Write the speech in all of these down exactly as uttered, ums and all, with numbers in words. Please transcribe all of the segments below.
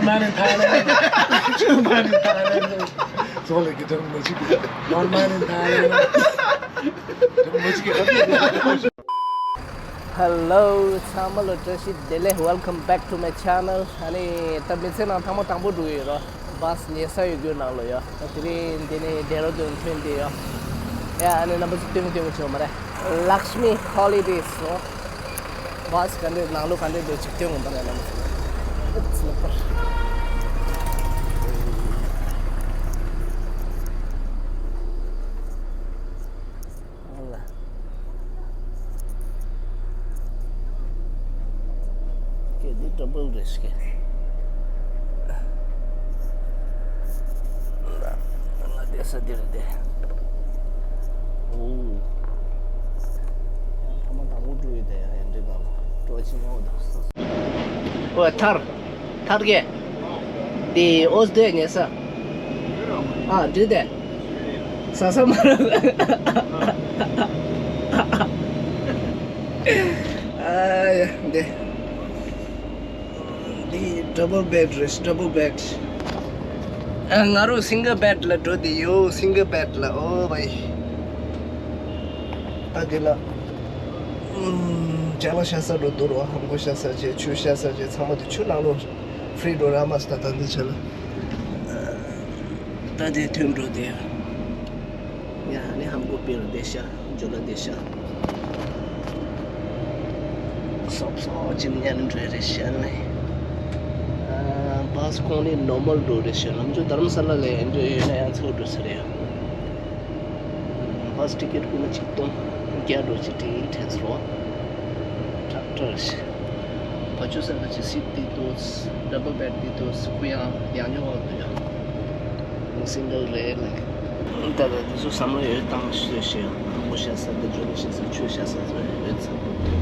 Man in Thailand. Two man in Thailand. It's all like a magic. One man in Thailand. Hello, ཚང་མ་ལ་བཀྲ་ཤིས་བདེ་ལེགས། Welcome back to my channel. ཨ་ནི་ད་མི་ཚེ་ནང་ཐེངས་མ་དང་པོ་འགྲོ་ཡོད་རོ། བཱས་ཉལ་ས་ཡོད་རྒྱུ་ནང་ལོ་ཡོད། ད་དེ་རིང་འདི་ནས་ཌེ་ར་ཌུན་ཐོན་བསྡད་ཡོད། ཡ་ཨ་ནི་རྣམ་པ་ཚོ་སྟོན་གི་སྟོན་གི་བྱོས་མ་རེད། Lakshmi Holidays སོ། བཱས་ག་འདྲས་ནང་ལོགས་ག་འདྲས་འདུག་ཅིག་སྟོན་དགོས་པ་རེད་ལམ་སེ། ཀེ་འདི་ཌ་བལ་རེད་ཤག་ང་བསྡད་ས་འདི་རེད་དེ། ཨོ། ཡང་ཐ་མ་དང་པོ་འགྲོ་ཡི་དེ་ཡང་ཡང་འདི་དང་འགྲོ་ཅི་མོ་འདུག་ཨོ་ཐར། ཐར་གེ་འདི་ཨོ་སྡོད་ཉེ་ས། ཨ་འདི་དེ། ས་ས་མ་ར། ཨ་ཡ་འདི། འདི་ཌ་བལ་བེཌ་རེད། ཌ་བལ་བེཌ། ཨ་ང་རང་སིང་གལ་བེཌ་ལ་འགྲོ་དེ་ཡོད། སིང་གལ་བེཌ་ལ། ཨོ་བའི། ད་དེ་ལ། ཅ་ལག་བཞག་ས་འགྲོ་འདུག་རོ། ཧམ་གོ་བཞག་ས་བྱས། ཆུ་བཞག་ས་བྱས། ཚང་མ་དེ་ཆུ་ནང་ལོགས་ཧྥི་རི་འགྲོ་ར་མ་སྟ་ད་འདི་ཆ་ལ། ད་དེ་ཐོན་འགྲོ་དེ། ཡ་ནི་ཧམ་གོ་པེ་རུ་བསྡད་ཤག་ཇོ་ལ་བསྡད་ཤག་སོབ་སོབ་ཅིག་ཉན་འགྲོ་རེད་ཤག་ནི། བཱས་ཁོང་ནི་ནོར་མལ་འགྲོ་རེད་ཤག་ནམ་རྒྱུན་དྷ་རམ་ས་ལ་ལ་ཡོད་ན་ཡང་ཚོ་འགྲོ་ས་རེད། བཱས་ཊི་ཀེ་ཊི་སྐུ་ན་ཆིག་སྟོང་བརྒྱ་འགྲོ་ཅིག་དྲན་དྲན་སོང་། ཊ་ཊར་ཞིག་བ་ཆུ་ས་ཁ་ཆེ་སིད་དེ་དུས། ཌ་བལ་བེཌ་དེ་དུས་སྐུ་ཡང་ཡང་ཉོ་བ་འདུག་ཡང་སིང་གལ་རེད་ལ། ད་ལྟ་དེ་ཚོ་བསམ་བློ་ཡོད་བཏང་ཤོས་ཤིག་ཧམ་གོ་བཞག་ས་དེ་ཇོ་ལ་བཞག་ས་ཆུ་བཞག་ས་ཚོ་ཡོད་ཚ་པོ་འདུག་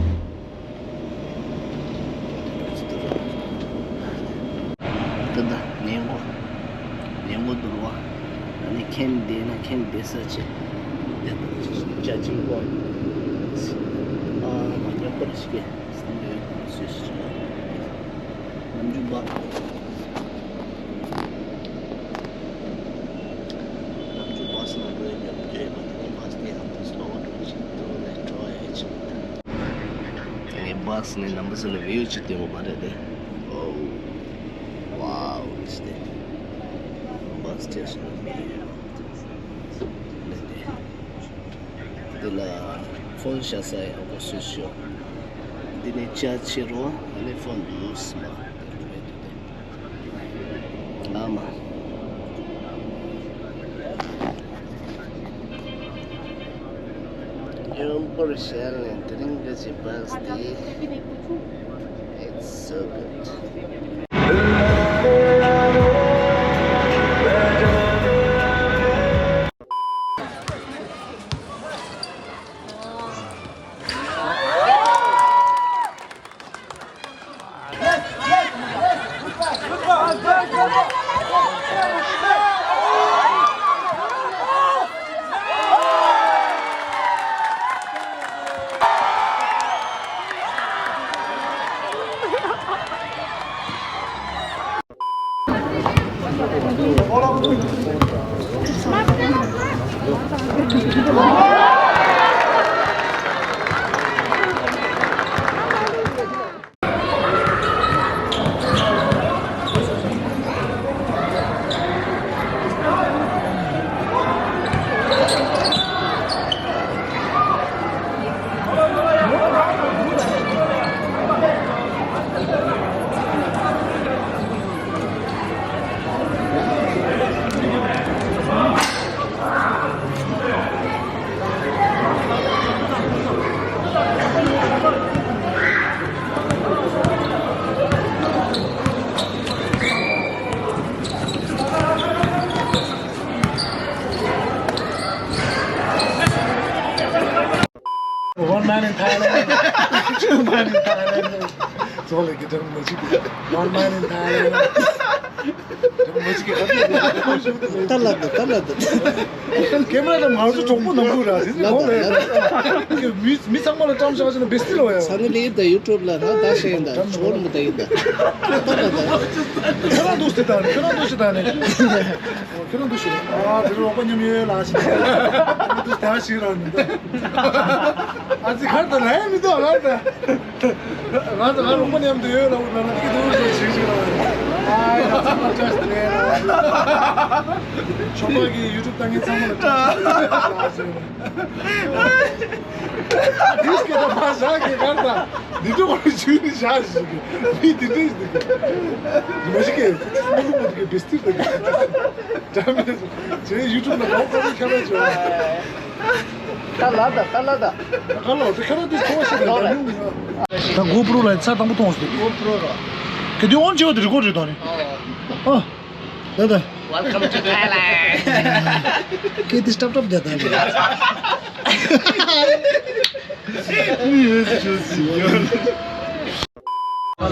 ད་ལྟ་ཉེན་གོ་ཉེན་གོ་འདུག་བ། ཨ་ནི་ཁེན་བསྡད་ན་ཁེན་བསྡད་ས་ཆེ། དེ་ལྟར་ཅ་ཅིང་གོ་ཨ་མ་ཉོ་པར་ཞིག་གི་བསམ་བློ་ཡོད་པ་སུས་ཤིག་ནམ་རྒྱུན་པ། ནམ་རྒྱུན་བཱས་ནང་འགྲོ་ཡི་ཉོབ་རྒྱུ་ཡོད་མ་རེད། བཱས་དེ་ཡང་དུ་སློ་བོ་འགྲོ་བཞིན་དུ་ལས་འགྲོ་ཡ་ཡོད་ཆེ། ངས་བཱས་ནས་རྣམ་པ་ཚོ་ལ་བེའུ་ཅིག་སྟོན་དགོས་མ་རེད་དེ། ཨོ། ཝའོ་ཟེར་ཏེ། བཱས་ཅེས་སོང་བེའུ། ལས་དེ། འདི་ལ་ཕོན་བཞག་ས་ཡག་པོ་བཟོས་ཤོག་འདི་ནས་ཅ་ཆེ་རོ། ཨ་ནི་ཕོན་ཡུ་སི་མ། ཨ་མ། ཡོན་པོར་ཞལ་ནས་དེ་རིང་གི་ཅི་བཱས་དེ། It's so good. One man in Thailand, two man in Thailand. It's all like a magic. One man in Thailand. ད་ལབ་འདུག་ད་ལབ་འདུག་ཀེམ་ར་ལ་ང་ཚོ་གྲོགས་པོ་ནང་ཁུལ་ར་དེ་ཚོ་ལབ་གོང་ལ་ཡ། མི་མི་ཚང་མ་ལ་བཀྲམ་བཞག་ཅིག་ན་བེ་སྟི་ལ་བ་ཡ། ས་ངེ་ལེབ་ད་ཡུ་ཊུབ་ལ་ན་ད་ཤེས་ཡིན་ད་ཆོར་མི་ད་ཡིན་ད། ད་ལབ་ད། ཁྱོད་རང་འདུག་སེ་ད་ནི་ཁྱོད་རང་འདུག་སེ་ད་ནི། ཁྱོད་རང་འདུག་སེ། ཨ་དེ་རུ་རོགས་པ་མཉམ་ཡོད་ལ་ཞིག་ད་ཞིག་རང་ནི་ད། ཨ་ཙི་ཁར་ད་ལ་ཡ་མི་འདུག་ང་ད། ང་ཚོ་ང་རོགས་པ་མཉམ་དུ་ཡོད་ལ་འུར་ལ་ལ་ཏིག་ཏིག་ཞིག་ཞིག་ལ། ཨ་ཡ་ཚང་མ་བཀྲ་ཤིས་བདེ་ལེགས། ཆོས་པ་གི་ཡུ་ཊུབ་ལྟ་མཁན་ཚང་མ་ལ་བཀྲ་ཤིས་བདེ་ལེགས། དེ་སྐད་ད་མ་བཞག་གི་གར་ད་འདི་འདྲ་བ་ཞིག་བཞག་ཞིག་གི་མི་འདི་འདྲ་ཞིག་འདུག་མ་ཞིག་གི་མི་ལུག་མ་འདུག་གི་བེ་སྟི་འདུག་གི་འདྲ་མི་འདུག་ཅེས་ཡུ་ཊུབ་ལ་གང་ཁོ་རང་ཁྱབ་པ་བྱོས། ད་ལ་ད་ད་ལ་ད། ད་ལ་ད་ཁ་ལ་དེ་ཐོག་ཤེས་ད་ད་ལུང་ད་གོ་པྲོ་ལ་ཚ་དང་པོ་ཐོངས་ཏེ། གོ་པྲོ་ར། གལ་ཏེ་ཨོན་ཅེ་བ་དེ་རི་ཀོཌ་རེད་དོ་ནི། ཨ། ད་ད། Welcome to Thailand. གལ་ཏེ་སྟབས་སྟབས་ད་ད་ལ། ད་ལ་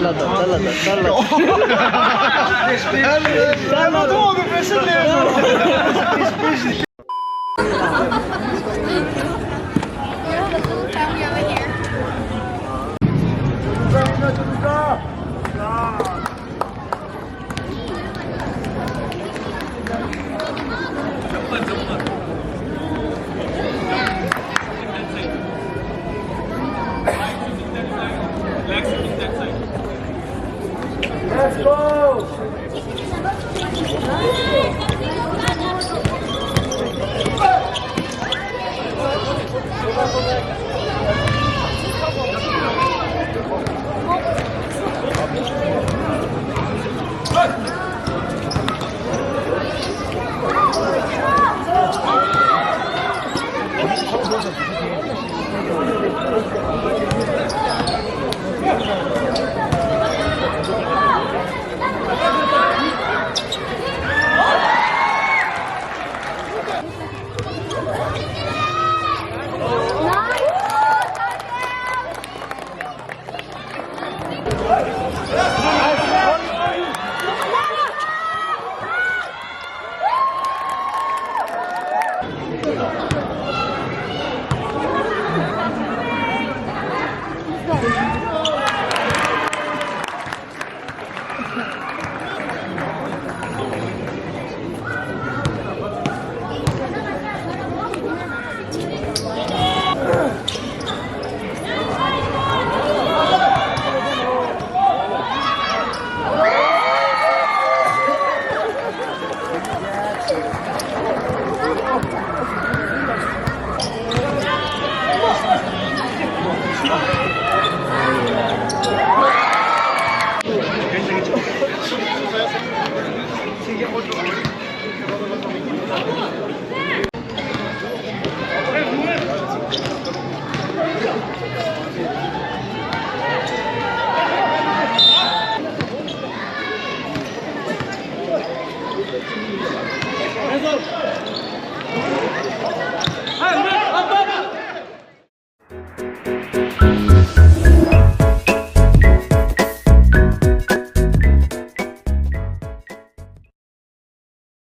ད་ད་ལ་ད་ད་ལ། ད་ལ་ད་ད་ལ། Let's go!